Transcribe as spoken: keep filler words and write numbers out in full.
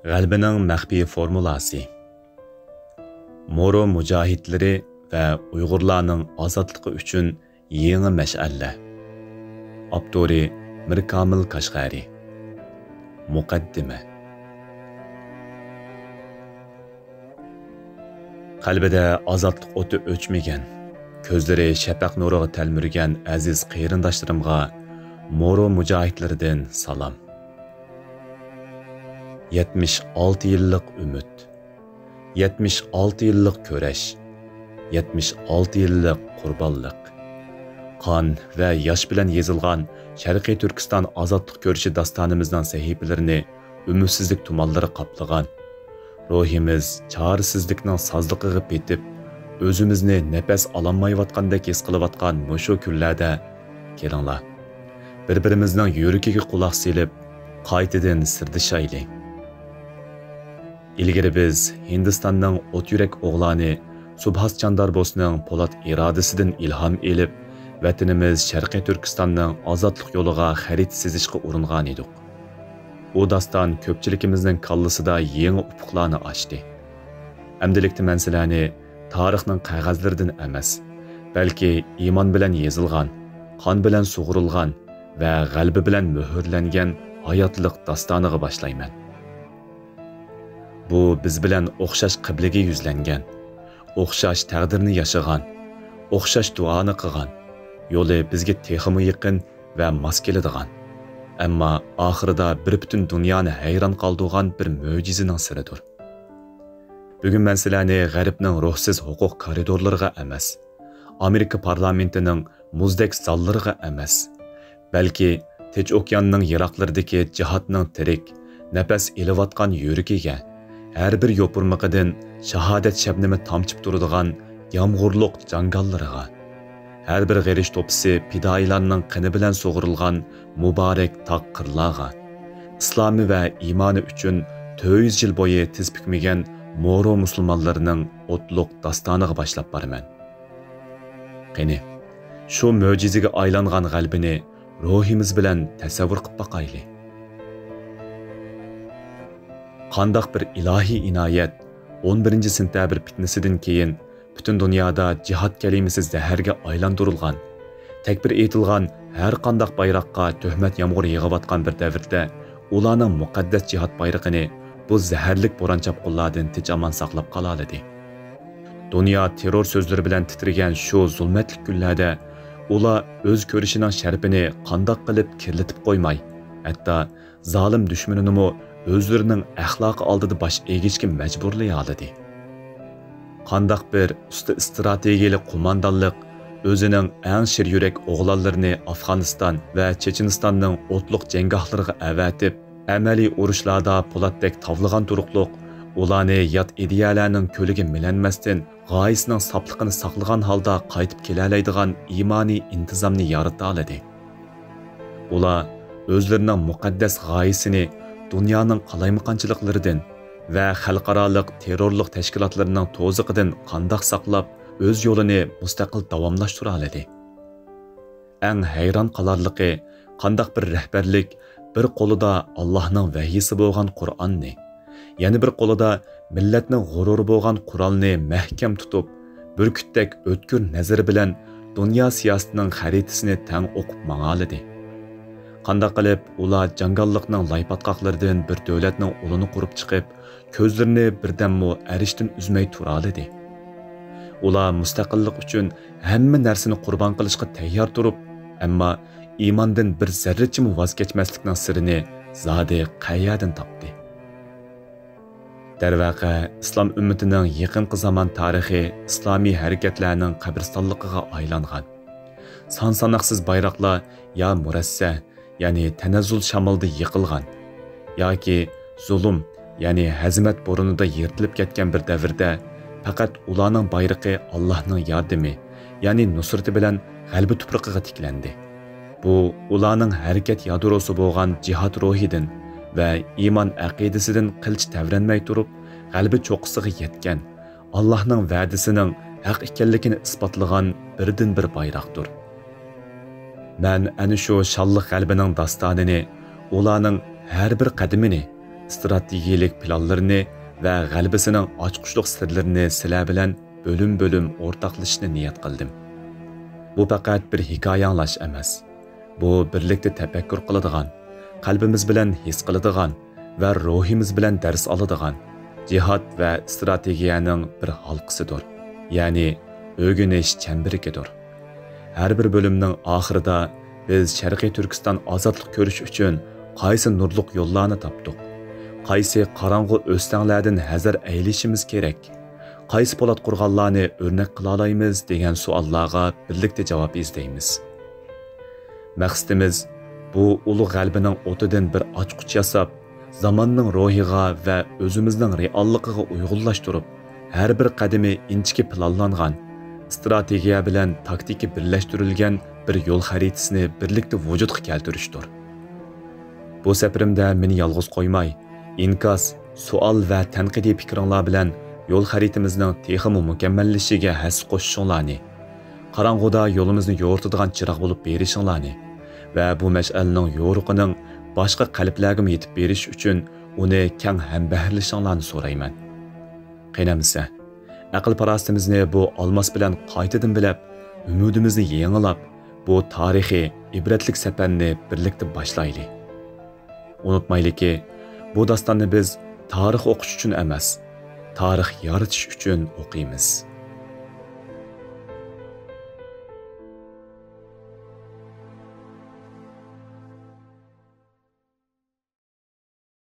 غەلىبىنىڭ مەخپىي فورمۇلاسى. مورو مۇجاھىدلىرى ۋە ئۇيغۇرلارنىڭ ئازادلىقى ئۈچۈن يېڭى مەشئەللەر. ئاپتورى مىركامىل كاشغەرى. مۇقەددىمە. قەلبىدە ئازادلىق ئوتى ئۆچمىگەن، كۆزلىرى شەپەق نۇرىغا تەلمۈرگەن ئەزىز قېرىنداشلىرىمغا مورو مۇجاھىدلىرىدىن سالام. يەتمىش ئالتە يىللىق ئۈمىد، يەتمىش ئالتە يىللىق كۈرەش، يەتمىش ئالتە يىللىق قۇربانلىق. قان ۋە ياش بىلەن يېزىلغان شەرقىي تۈركىستان ئازادلىق كۈرىشى داستانىمىزنىڭ سەھىپىلىرىنى ئۈمىدسىزلىك تۇمانلىرى قاپلىغان، روھىمىز چارىسىزلىكنىڭ سازلىقىغا پېتىپ، ئۆزىمىزنى نەپەس ئالالمايۋاتقاندەك ھېس قىلىۋاتقان مۇشۇ كۈنلەردە، كېلىڭلار، بىر-بىرىمىزنىڭ يۈرىكىگە قۇلاق سېلىپ، قايتىدىن سىردىشايلى. ئىلگىرى بىز ھىندىستاننىڭ ئوت يۈرەك ئوغلانى سۇبھاس چاندار بوسنىڭ پولات ئىرادىسىدىن ئىلھام ئېلىپ، ۋەتىنىمىز شەرقىي تۈركىستاننىڭ ئازادلىق يولىغا خەرىتە سىزىشقا ئۇرۇنغانىدۇق. ئۇ داستان كۆپچىلىكىمىزنىڭ كاللىسىدا يېڭى ئۇپۇقلارنى ئاچتى. ئەمدىلىكتە مەن سىلەرنى تارىخنىڭ قەغەزلىرىدىن ئەمەس، بەلكى ئىمان بىلەن يېزىلغان، قان بىلەن سۇغۇرۇلغان ۋە غەلىبە بىلەن مۆھۈرلەنگەن ھاياتلىق داستانىغا باشلايمەن. بۇ بىز بىلەن ئوخشاش قىبلىگە يۈزلەنگەن، ئوخشاش تەقدىرنى ياشىغان، ئوخشاش دۇئانى قىلغان، يولى بىزگە تېخىمۇ يېقىن ۋە ماس كېلىدىغان، ئەمما ئاخىرىدا بىر پۈتۈن دۇنيانى ھەيران قالدۇرغان بىر مۆجىزىنىڭ سىرىدۇر. بۈگۈن مەن سىلەرنى غەربنىڭ روھسىز ھوقۇق كارىدورلىرىغا ئەمەس، ئامېرىكا پارلامېنتىنىڭ مۇزدەك زاللىرىغا ئەمەس، بەلكى تىنچ ئوكياننىڭ يىراقلىرىدىكى جىھادنىڭ تىرىك، نەپەس ئېلىۋاتقان يۈرىكىگە، ھەر بىر يوپۇرمىقىدىن شاھادەت شەبنىمى تامچىپ تۇرىدىغان يامغۇرلۇق جاڭگاللىرىغا، ھەر بىر غېرىش توپىسى پىدائىيلارنىڭ قېنى بىلەن سۇغۇرۇلغان مۇبارەك تاغ قىرلارغا، ئىسلامى ۋە ئىمانى ئۈچۈن تۆت يۈز يىل بويى تىز پۈكمىگەن مورو مۇسۇلمانلىرىنىڭ ئوتلۇق داستانىغا باشلاپ بارىمەن. قېنى، شۇ مۆجىزىگە ئايلانغان غەلىبىنى روھىمىز بىلەن تەسەۋۋۇر قىپ باقايلى. قانداق بىر ئىلاھىي ئىنايەت، ئون بىرىنچى سېنتەبىر پىتنىسىدىن كېيىن پۈتۈن دۇنيادا جىھاد كەلىمىسى زەھەرگە ئايلاندۇرۇلغان، تەكبىر ئېيتىلغان ھەر قانداق بايراققا تۆھمەت يامغۇرى يېغىۋاتقان بىر دەۋردە، ئۇلارنىڭ مۇقەددەس جىھاد بايرىقىنى بۇ زەھەرلىك بوران-چاپقۇنلاردىن تىنچ-ئامان ساقلاپ قالالىدى. دۇنيا تېررور سۆزلىرى بىلەن تىترىگەن شۇ زۇلمەتلىك كۈنلەردە ئۇلار ئۆز كۈرىشىنىڭ شەرىپىنى قانداق قىلىپ كىرلىتىپ قويماي، ھەتتا زالىم دۈشمىنىنىمۇ ئۆزلىرىنىڭ ئەخلاقى ئالدىدا باش ئېگىشكە مەجبۇرلىيالىدى. قانداق بىر ئۇستا ئىستراتېگىيەلىك قوماندانلىق ئۆزىنىڭ ئەڭ شىر يۈرەك ئوغلانلىرىنى ئافغانىستان ۋە چېچېنىستاننىڭ ئوتلۇق جەڭگاھلىرىغا ئەۋەتىپ، ئەمەلىي ئۇرۇشلاردا پولاتتەك تاۋلىغان تۇرۇقلۇق، ئۇلارنى يات ئىدىيەلەرنىڭ كۆلىگە مىلەنمەستىن، غايىسىنىڭ ساپلىقىنى ساقلىغان ھالدا قايتىپ كېلەلەيدىغان ئىمانىي ئىنتىزامنى يارىتالىدى. ئۇلار ئۆزلىرىنىڭ مۇقەددەس غايىسىنى دۇنيانىڭ قالايمىقانچىلىقلىرىدىن ۋە خەلقئارالىق تېررورلۇق تەشكىلاتلىرىنىڭ توزىقىدىن قانداق ساقلاپ، ئۆز يولىنى مۇستەقىل داۋاملاشتۇرالىدى؟ ئەڭ ھەيران قالارلىقى، قانداق بىر رەھبەرلىك بىر قولىدا ئاللاھنىڭ ۋەھيىسى بولغان قۇرئاننى، يەنە بىر قولىدا مىللەتنىڭ غۇرۇرى بولغان قورالنى مەھكەم تۇتۇپ، بۈركۈتتەك ئۆتكۈر نەزىرى بىلەن دۇنيا سىياسىتىنىڭ خەرىتىسىنى تەڭ ئوقۇپ ماڭالىدى؟ قانداق قىلىپ ئۇلار جاڭگاللىقنىڭ لاي پاتقاقلىرىدىن بىر دۆلەتنىڭ ئۇلىنى قۇرۇپ چىقىپ، كۆزلىرىنى بىردەممۇ ئەرشتىن ئۈزمەي تۇرالىدى؟ ئۇلار مۇستەقىللىق ئۈچۈن ھەممە نەرسىنى قۇربان قىلىشقا تەييار تۇرۇپ، ئەمما ئىماندىن بىر زەررىچىمۇ ۋاز كەچمەسلىكنىڭ سىرىنى زادى قەيەردىن تاپتى؟ دەرۋەقە، ئىسلام ئۈممىتىنىڭ يېقىنقى زامان تارىخى ئىسلامىي ھەرىكەتلەرنىڭ قەبرىستانلىقىغا ئايلانغان. سان-ساناقسىز بايراقلار يا مۇرەسسە، يەنى تەنەززۇل شامىلىدا يىقىلغان، ياكى زۇلۇم، يەنى ھەزىمەت بورىنىدا يىرتىلىپ كەتكەن بىر دەۋردە، پەقەت ئۇلارنىڭ بايرىقى ئاللاھنىڭ ياردىمى، يەنى نۇسرىتى بىلەن غەلىبە تۇپرىقىغا تىكلەندى. بۇ ئۇلارنىڭ ھەرىكەت يادروسى بولغان جىھاد روھىدىن ۋە ئىمان ئەقىدىسىدىن قىلچە تەۋرەنمەي تۇرۇپ، غەلىبە چوققىسىغا يەتكەن، ئاللاھنىڭ ۋەدىسىنىڭ ھەق ئىكەنلىكىنى ئىسپاتلىغان بىردىنبىر بايراقتۇر. مەن ئەنە شۇ شانلىق غەلىبىنىڭ داستانىنى، ئۇلارنىڭ ھەر بىر قەدىمىنى ئىستراتېگىيەلىك پىلانلىرىنى ۋە غەلىبىسىنىڭ ئاچقۇچلۇق سىرلىرىنى سىلەر بىلەن بۆلۈم-بۆلۈم ئورتاقلىشىشنى نىيەت قىلدىم. بۇ پەقەت بىر ھېكايە ئاڭلاش ئەمەس. بۇ بىرلىكتە تەپەككۇر قىلىدىغان، قەلبىمىز بىلەن ھېس قىلىدىغان ۋە روھىمىز بىلەن دەرس ئالىدىغان جىھاد ۋە ئىستراتېگىيەنىڭ بىر ھالقىسىدۇر، يەنى ئۆگىنىش چەمبىرىكىدۇر. ھەر بىر بۆلۈمنىڭ ئاخىرىدا بىز شەرقىي تۈركىستان ئازادلىق كۆرۈشى ئۈچۈن قايسى نۇرلۇق يوللارنى تاپتۇق؟ قايسى قاراڭغۇ ئۆستەڭلەردىن ھەزەر ئەيلىشىمىز كېرەك؟ قايسى پولات قورغانلارنى ئۆرنەك قىلالايمىز دېگەن سوئاللارغا بىرلىكتە جاۋاب ئىزدەيمىز. مەقسىتىمىز بۇ ئۇلۇغ غەلىبىنىڭ ئوتىدىن بىر ئاچقۇچ ياساپ، زاماننىڭ روھىغا ۋە ئۆزىمىزنىڭ رېئاللىقىغا ئۇيغۇنلاشتۇرۇپ، ھەر بىر قەدىمى ئىنچىكە پىلانلانغان، ئىستراتېگىيە بىلەن تاكتىكا بىرلەشتۈرۈلگەن بىر يول خەرىتىسىنى بىرلىكتە ۋۇجۇدقا كەلتۈرۈشتۇر. بۇ سەپىرىمدە مېنى يالغۇز قويماي، ئىنكاس، سوئال ۋە تەنقىدىي پىكرىڭلار بىلەن يول خەرىتىمىزنىڭ تېخىمۇ مۇكەممەللىشىشىگە ھەسسە قوشۇشۇڭلارنى، قاراڭغۇدا يولىمىزنى يورۇتىدىغان چىراغ بولۇپ بېرىشىڭلارنى ۋە بۇ مەشئەلنىڭ يورۇقىنىڭ باشقا قەلبلەرگىمۇ يېتىپ بېرىشى ئۈچۈن ئۇنى كەڭ ھەمبەھىرلىشىڭلارنى سورايمەن. قېنى ئەمىسە، ئەقىل-پاراسىتىمىزنى بۇ ئالماس بىلەن قايتىدىن بىلەپ، ئۈمىدىمىزنى يېڭىلاپ، بۇ تارىخىي ئىبرەتلىك سەپەرنى بىرلىكتە باشلايلى. ئۇنتۇمايلىكى، بۇ داستاننى بىز تارىخ ئوقۇش ئۈچۈن ئەمەس، تارىخ يارىتىش ئۈچۈن ئوقۇيمىز.